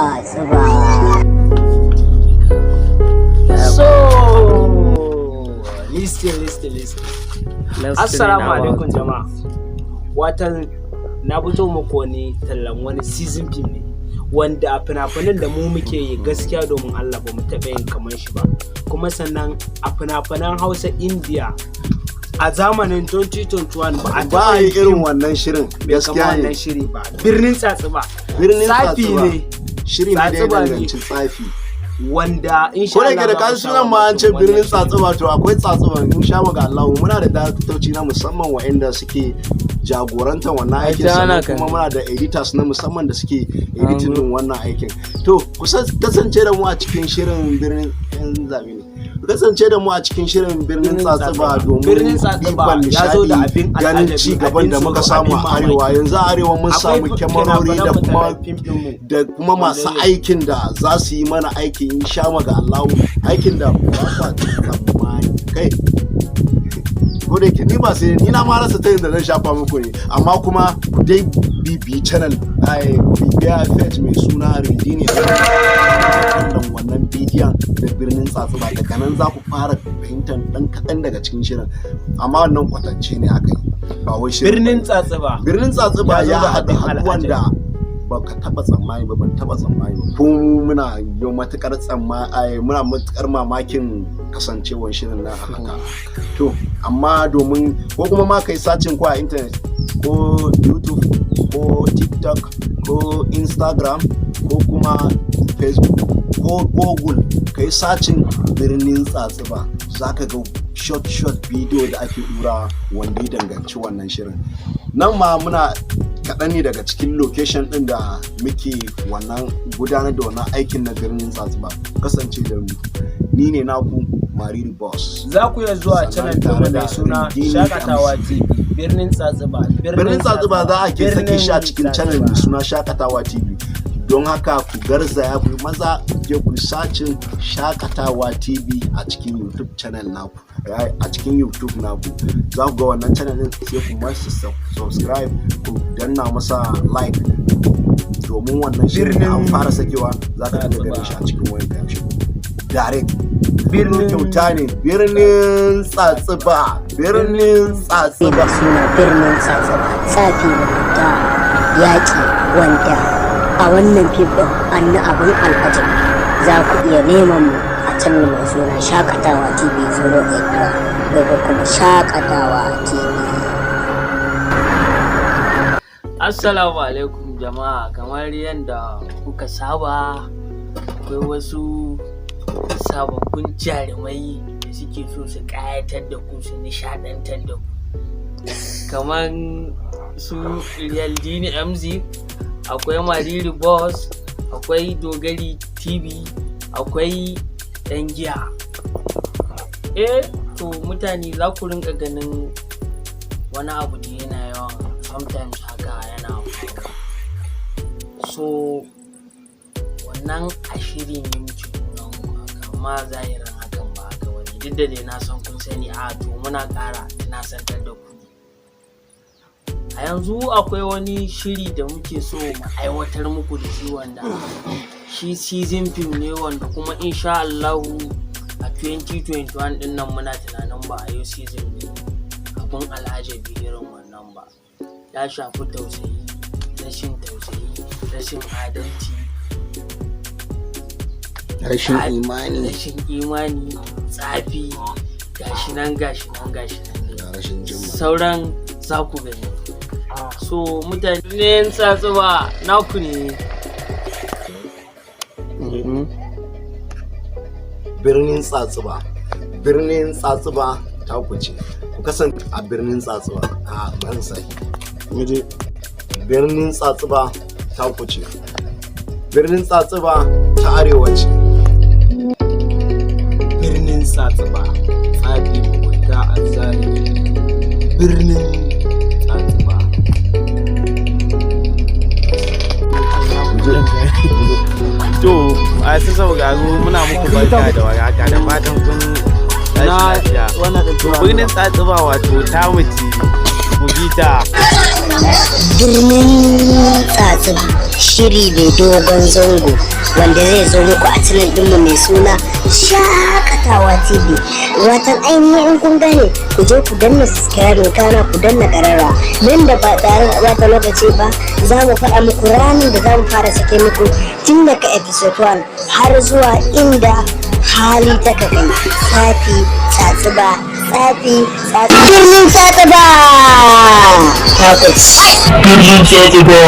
Tsatsuba. So, listen, listen, listen. Assalamu alaikum, jama'a. Watan na fito muku wani tallan wani season film ne, wanda a fina-finan da mu muke yi, gaskiya domin Allah ba mu taɓa yin kamar shi ba. Kuma sannan a fina-finan Hausa India a zamanin 2021 ba a Ba a taɓa yi yin irin wannan shirin. mai kama Gaskiya wannan ne. shiri ba. Birnin Tsatsuba. Birnin Tsafi Tsatsuba. ne. Shiri ne da ya Tsatsuba ne. danganci tsafi. Wanda insha Ko da ke Allah da za kan ku sha sunan ma an ce mamakin Birnin wannan shiri. Tsatsuba, to akwai tsatsuba insha ga Allah. Muna da daraktoci na musamman waɗanda suke jagorantar wannan aikin, ta sannan ana kan. kuma muna da editors na musamman da suke editing din wannan aikin. To ku kasance da mu a cikin shirin Birnin yan zabe ne. Ku kasance da mu a cikin shirin Birnin Birnin Tsatsuba Tsatsuba. domin Birnin Tsatsuba ɗiban ya zo da nishaɗi, abin ganin al'ajabi, ci gaban abin da muka tsoro, samu a abin arewa. mamaki. Yanzu a arewa mun Akwai samu kyamarori da fina-finan kuma mutanen fim ɗinmu. da kuma masu Wanda aikin da za su yi mana aikin, insha ga Allahu, aikin da ba kwa tsammani. Kai, ko da yake ni ba sai ni na ma rasa ta da zan shafa muku ne, amma kuma ku dai bibi channel, ai ku bibiya page mai suna Ridini, kallon wannan bidiyon da Birnin Tsatsuba. Daga nan za ku fara fahimtar dan kaɗan daga cikin shirin, amma wannan kwatance ne aka yi, ba wai shirin Birnin bane. Tsatsuba. Birnin Tsatsuba Ya zo ya da haɗu abin haɗuwan da ba ka taɓa tsammani ba, ban taɓa tsammani ba. Ko mu muna yi matuƙar tsammani, muna matuƙar mamakin kasancewar shirin na haka. To amma domin ko kuma ma kai searching ko a internet, ko YouTube, ko TikTok, ko Instagram, ko kuma Facebook, ko Google, kai searching Birnin Tsatsuba, za ka ga short short video da ake dura wanda ya danganci wannan shirin. Nan ma muna kaɗan ne daga cikin location ɗin da muke wannan gudanar da wannan aikin na Birnin Tsatsuba. Kasance da mu. Ni ne naku Mariri Boss. Za ku iya zuwa Sannan channel tare ɗinmu da mai suna Ridini Shakatawa MC. TV. Birnin Tsatsuba. Birnin Tsatsuba za a ke sake shi a cikin channel mai suna Shakatawa TV. Don haka ku garzaya, ku yi maza je ku searching Shakatawa TV a cikin YouTube channel naku, a cikin YouTube naku za ku ga wannan channel din, sai ku masa subscribe, ku danna masa like, domin wannan shirin da an fara sakewa za ka dinga ganin shi a cikin wayanka ya shigo direct. Birnin Kyauta ne. Birnin Tsatsuba, Birnin Tsatsuba. Mai suna Birnin Tsatsuba, tsafi, mugunta, yaƙi, wanda a wannan fim ɗin an yi abin al'ajabi. Za ku iya neman mu a channel mai suna Shakatawa TV 081 ko kuma Shakatawa TV. Assalamu alaikum jama'a. Kamar yadda kuka saba, akwai wasu sababbin jarumai da suke so su ƙayatar da ku, su nishaɗantar da ku, kamar su Real Dini MZ, akwai Mariri Boss, akwai Dogari TV, akwai Ɗan Giya. To mutane za ku rinka ganin wani abu da yana yawan sometimes haka yana faruwa. So wannan a shiri ne muke nuna muku haka, amma zahirin hakan ba haka bane. Duk da dai na san kun sani, a to muna ƙara tunasantar da ku. A yanzu akwai wani shiri da muke so mu aiwatar muku da shi, wanda shi season film ne, wanda kuma insha Allahu a 2021 din nan muna tunanin ba a yi season ne abun al'ajabi irin wannan ba. Ya shafi tausayi, rashin tausayi, rashin adalci, rashin imani, rashin imani, tsafi, gashi nan, gashi nan, gashi nan dai. Rashin jin Sauran za ku gani. So mutane ne, Tsatsuba naku ne. Birnin Tsatsuba, Birnin Tsatsuba ta ku ce. Ku kasance a Birnin Tsatsuba. A ban sai muje. Birnin Tsatsuba ta ku ce. Birnin Tsatsuba ta arewa ce. Birnin Tsatsuba, tsafi, mugunta, azzalimi. Birnin Tsatsuba. Muje. To, masu sauraro, muna muku barka da warhaka, da fatan kun tashi lafiya. Wannan ɗin. To, Birnin Tsatsuba wato ta muci mu bi ta. Birnin Tsatsuba, shiri mai dogon zango wanda zai zo muku a channel ɗinmu mai suna Shakatawa TV. Watan ainihin in kun gane, ku je ku danna subscribe, kana ku danna karara. Nan da ba tare da bata lokaci ba, za mu faɗa muku ranar da za mu fara sake muku tun daga episode 1 har zuwa inda hali ta kai. Tsafi, tsatsuba, tsafi, tsatsuba, Birnin Tsatsuba ta. Birnin Tsatsuba.